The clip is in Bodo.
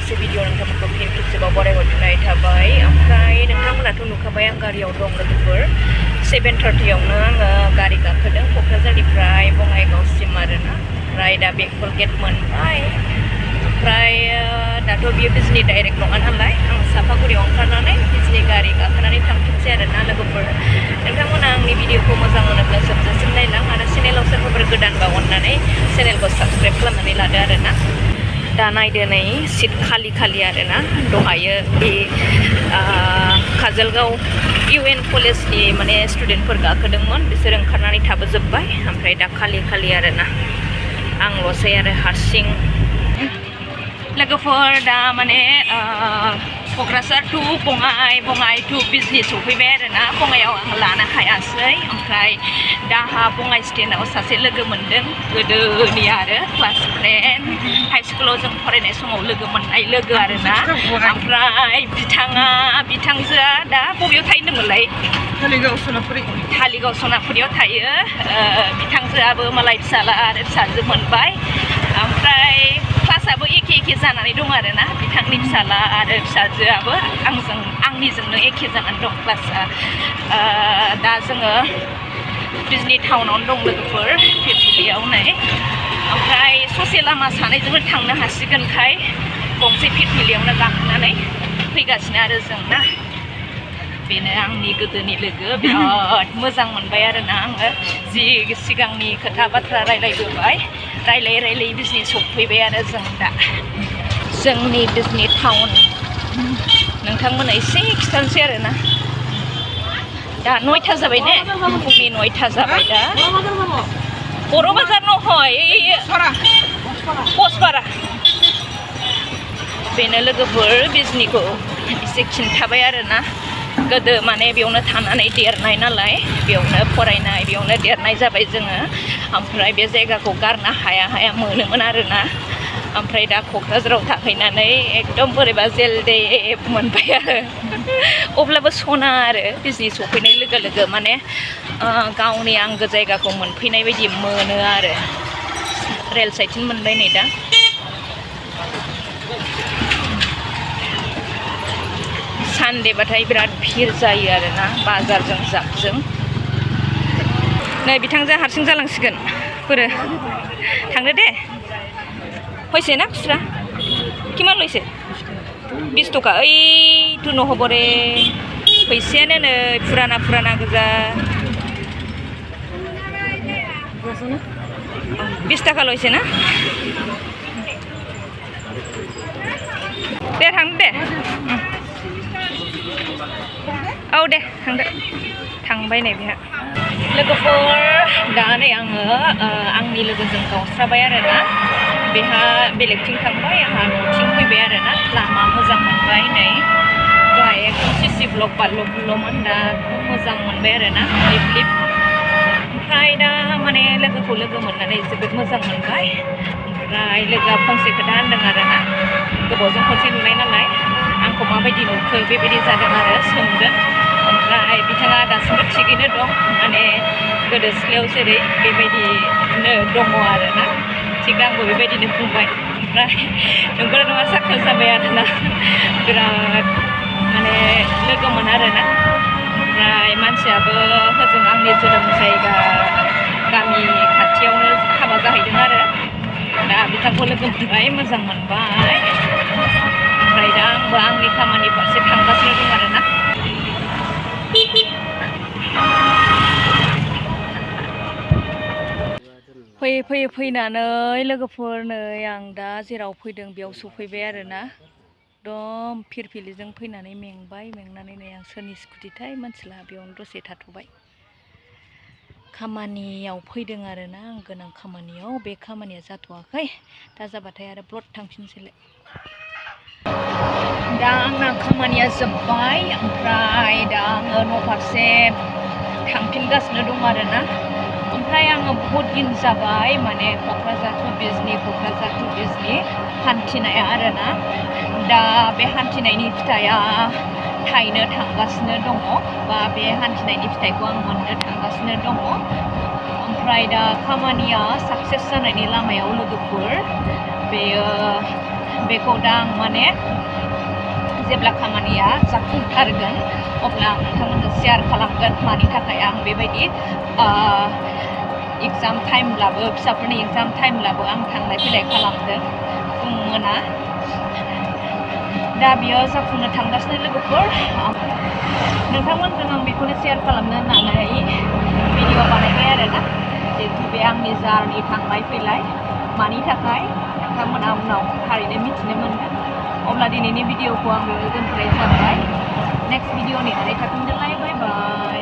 गंसे भिडिअ नोंथांमोनखौ फिन खेबसेबाव बरायहरफिननाय थाबाय ओमफ्राय नोंथांमोनाथ' नुखाबाय आं गारियाव दं लोगोफोर 7:30आवनो आङो गारि गाखोदों क'क्राझारनिफ्राय बङाइगावसिम आरोना ओमफ्राय दा बेंटल गेट मोनबाय ओमफ्राय दाथ' बियो बिजनि डाइरेक्ट नङा नालाय आं सापागुरियाव ओंखारनानै बिजनि गारि गाखोनानै थांफिनसै आरोना लोगोफोर नोंथांमोना आंनि भिडिअखौ मोजां मोनोब्ला जोबजासिम नायलां आरो चेनेलाव सोरबाफोर गोदानबा अननानै चेनेलखौ साबस्क्राइब खालामनानै लादो आरोना दा नायदो नै सिट खालि आरोना दहायो बे काजलगाव UN कलेजनि माने स्टुडेन्टफोर गाखोदोंमोन बिसोर ओंखारनानै थाबोजोब्बाय ओमफ्राय दा खालि आरोना आंल'सै आरो हारसिं लोगोफोर दा माने क'क्राझार टु बङाइ टु बिजनि सफैबाय आरोना बङाइआव आं लानो हायासै ओमफ्राय दाहा बङाइ स्टेन्डआव सासे लोगो मोनदों गोदोनि आरो क्लास फ्रेन्ड हाइ स्कुलाव जों फरायनाय समाव लोगो मोननाय लोगो आरोना ओमफ्राय बिथांजोआ दा बबेयाव थायो होनदोंमोनलाय धालिगाव सनापुरियाव थायो बिथांजोआबो मालाय फिसाला आरो फिसाजो मोनबाय ओमफ्राय क्लासआबो एखे जानानै दं आरोना बिथांनि फिसाला आरो फिसाजोआबो आंनिजोंनो एखे जानानै दं क्लासआ दा जोङो बिजनि टाउनावनो दं लोगोफोर फिरफिलियाव नै ओमफ्राय ससे लामा सानैजोंबो थांनो हासिगोनखाय गंसे फिरफिलियावनो गाखोनानै फैगासिनो आरो जों ना बेनो आंनि गोदोनि लोगो बिराद मोजां मोनबाय आरोना आङो जि सिगांनि खोथा बाथ्रा रायलायबोबाय रायलायै बिजनि सफैबाय आरो जों दा जोंनि बिजनि टाउन नोंथांमोना एसे खिथानोसै आरोना दा 9टा जाबाय ने फुंनि 9टा जाबाय दा बर' बाजार नहय कसपारा बेनो लोगोफोर बिजनिखौ एसे खिन्थाबाय आरोना गोदो माने बेयावनो थानानै देरनाय नालाय बेयावनो फरायनाय बेयावनो देरनाय जाबाय जोङो ओमफ्राय बे जायगाखौ गारनो हाया मोनोमोन आरोना ओमफ्राय दा क'क्राझाराव थाहैनानै एकदम बोरैबा जेलदेब मोनबाय आरो अब्लाबो सना आरो बिजनि सफैनाय लोगो माने गावनि आंगो जायगाखौ मोनफैनाय बायदि मोनो आरो रेल साइडथिं मोनबाय नै दा सानदेबाथाय बिराद भिर जायो आरोना बाजारजों जाबजों नै बिथांजों हारसिं जालांसिगोन बोरो थांदो दे फैसे ना खुस्रा किमान लैसे 20 टका ओइ तुनो हबरे फैसायानो नै फुराना गोजा 20 टाका लैसे ना दे थांदो दे औ दे थांदो थांबाय नै बेहा लोगोफोर दा नै आङो आंनि लोगोजों गावस्राबाय आरोना बेहा बेलेगथिं थांबाय आंहा न'थिं फैबाय आरोना लामा मोजां मोनबाय नै दहाय एकदम सिसि ब्लक बारल'मोन दा मोजां मोनबाय आरोना लिप ओमफ्राय दा माने लोगोखौ लोगो मोननानै जोबोद मोजां मोनबाय ओमफ्राय लोगोआ फंसे खोथा होनदों आरोना गोबावजों खनसे नुनाय नालाय आंखौ माबायदि नुखो बेबायदि जादों आरो सोंदों ओमफ्राय बिथाङा दासिमबो थिगैनो दं माने गोदो सिख्लायाव जेरै बेबायदिनो दङ आरोना थिग आंबो बेबायदिनो बुंबाय ओमफ्राय नंगौ नङा साख्रि जाबाय आरोना बिराद माने लोगोमोन आरोना ओमफ्राय मानसियाबो हजों आंनि जोनोम जायगा गामि खाथियावनो हाबा जाहैदों आरो दा बिथांखौ लोगो मोनबाय मोजां मोनबाय ओमफ्राय दा आंबो आंनि खामानि फारसे थांगासिनो दं आरोना फैनानै लोगोफोर नै आं दा जेराव फैदों बेयाव सफैबाय आरोना एकदम फिरफिलिजों फैनानै मेंनानै नै आं सोरनि स्कुटिथाय मोनथिला बेयावनो दसे थाथ'बाय खामानियाव फैदों आरोना आं गोनां खामानियाव बे खामानिया जाथ'वाखै दा जाबाथाय आरो ब्लड थांफिनसैलाय दा आंना खामानिया जोब्बाय ओमफ्राय दा आङो न' फारसे थांफिनगासिनो दं आरोना ओमफ्राय आङो बहुत दिन जाबाय माने क'क्राझार टु बिजनि हान्थिनाया आरोना दा बे हान्थिनायनि फिथाइया थाइनो थांगासिनो दङ बा बे हान्थिनायनि फिथाइखौ आं मोननो थांगासिनो दङ ओमफ्राय दा खामानिया साक्सेस जानायनि लामायाव लोगोफोर बेयो बेखौ दा आं माने जेब्ला खामानिया जाफुंथारगोन अब्ला आं नोंथांमोनजों शेयार खालामगोन मानि थाखाय आं बेबायदि एग्जाम टाइमब्लाबो फिसाफोरनि एग्जाम टाइमब्लाबो आं थांलाय फैलाय खालामदों फुं मोना दा बियो जाफुंनो थांगासिनो लोगोफोर नोंथांमोनजों आं बेखौनो शेयार खालामनो होननानै भिडिअ बानायबाय आरोना जिहेतु बे आंनि जारनि थांलाय फैलाय मानि थाखाय नोंथांमोना उनाव थारैनो मिथिनो मोनगोन अब्ला दिनैनि भिडिअखौ आं बेयाव दोनथ'नाय जाबाय नेक्स्ट भिडिअ नेनानै थाफिनदोलाय बाय बाय